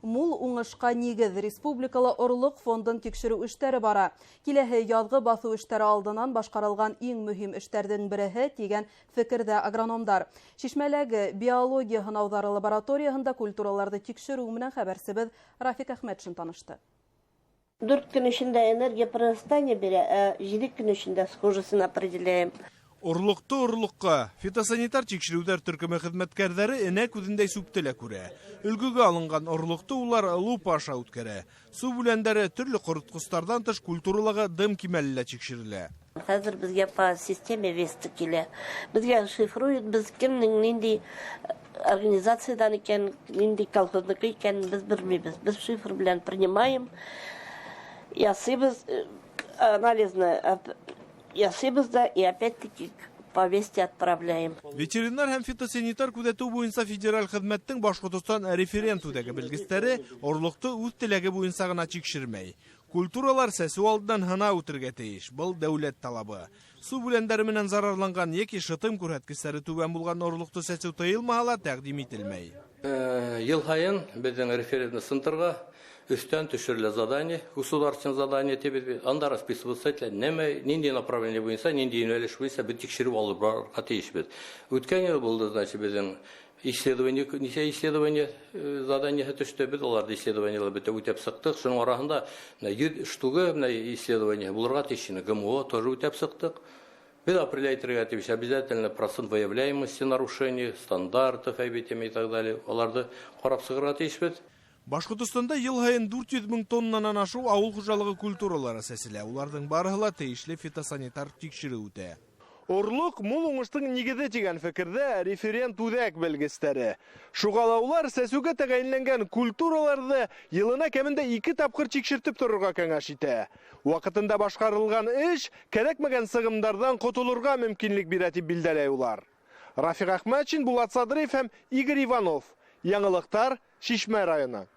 Мул уңышҡа нигеҙ: республикала орлоҡ фондын тикшереү эштәре бара. Киләһе яҙғы баҫыу эштәре алдынан башҡарылған иң мөһим эштәрҙең береһе тигән фекерҙә агрономдар. Шишмәләге биология һынауҙары лабораторияһында культураларҙы тикшереү менән хәбәрсебеҙ Рафик Әхмәтшин танышты. 4 көн эсендә энергия прорастания бирә, ә 7 көн эсендә схожесть определяем. Орлоҡто орлоҡҡа фитосанитар тикшереүҙәр төркөмө хеҙмәткәрҙәре энә күҙендәй сүпте лә күрә. Өлгөгә алынған орлоҡто улар лупа аша үткәрә. Сүп үләндәре, төрлө ҡоротҡостарҙан тыш культуралағы дым кимәле лә тикшерелә. Хәҙер беҙгә по системе Веста килә. Беҙгә шифруют, беҙ кемдең ниндәй организациядан икән, ниндәй колхозныкы икәнен беҙ белмәйбеҙ. Беҙ шифр белән принимаем, ясыйбыҙ анализны ясыйбыҙ да и опять-таки по Весте отправляем. Ветеринар һәм фитосанитар күҙәтеү буйынса федераль хеҙмәттең Башҡортостан референт үҙәге белгестәре орлоҡто үҙ теләге буйынса ғына тикшермәй. Культуралар сәсеү алдынан һынау үтергә тейеш. Был дәүләт талабы. Сүп үләндәре менән зарарланған йәки шытым күрһәткестәре түбән булған орлоҡто сәсеү тыйылмаһа ла, тәҡдим ителмәй. Йыл һайын беҙҙең референтный центрға өҫтән төшөрөлә задание, государственное задание тип, анда расписываться ителә, нәмә, ниндәй направление буйынса, ниндәй йүнәлеш буйынса беҙ тикшереү алып барырға тейешбеҙ. Үткән йыл булды, значит, беҙҙең исследование, нисә исследование заданиеһы төштө, беҙ уларҙы исследованиелар бөтә үтәп сыҡтыҡ. Шуның араһында 100 штугы менә исследование булырға тейеш, ГМО тоже үтәп сыҡтыҡ. Беҙ определять итергә тейеш обязательно процент выявляемости нарушений, стандартов, и так далее. Уларҙы ҡарап сығырға тейешбеҙ. Башҡортостанда йыл һайын 400 мең тоннанан ашыу ауыл хужалығы культуралары сәселә. Уларҙың барыһы ла тейешле фитосанитар тикшереү үтә. Орлоҡ мул уңыштың нигеҙе тигән фекерҙә референт үҙәк белгестәре. Шуға ла улар сәсеүгә тәғәйенләнгән культураларҙы йылына кәмендә ике тапҡыр тикшертеп торорға кәңәш итә. Ваҡытында башҡарылған эш кәрәкмәгән сығымдарҙан ҡотолорға мөмкинлек бирә тип билдәләй улар. Рафиҡ Әхмәтшин, Булат Садриев һәм Игорь Иванов. Яңылыҡтар, Шишмә районы.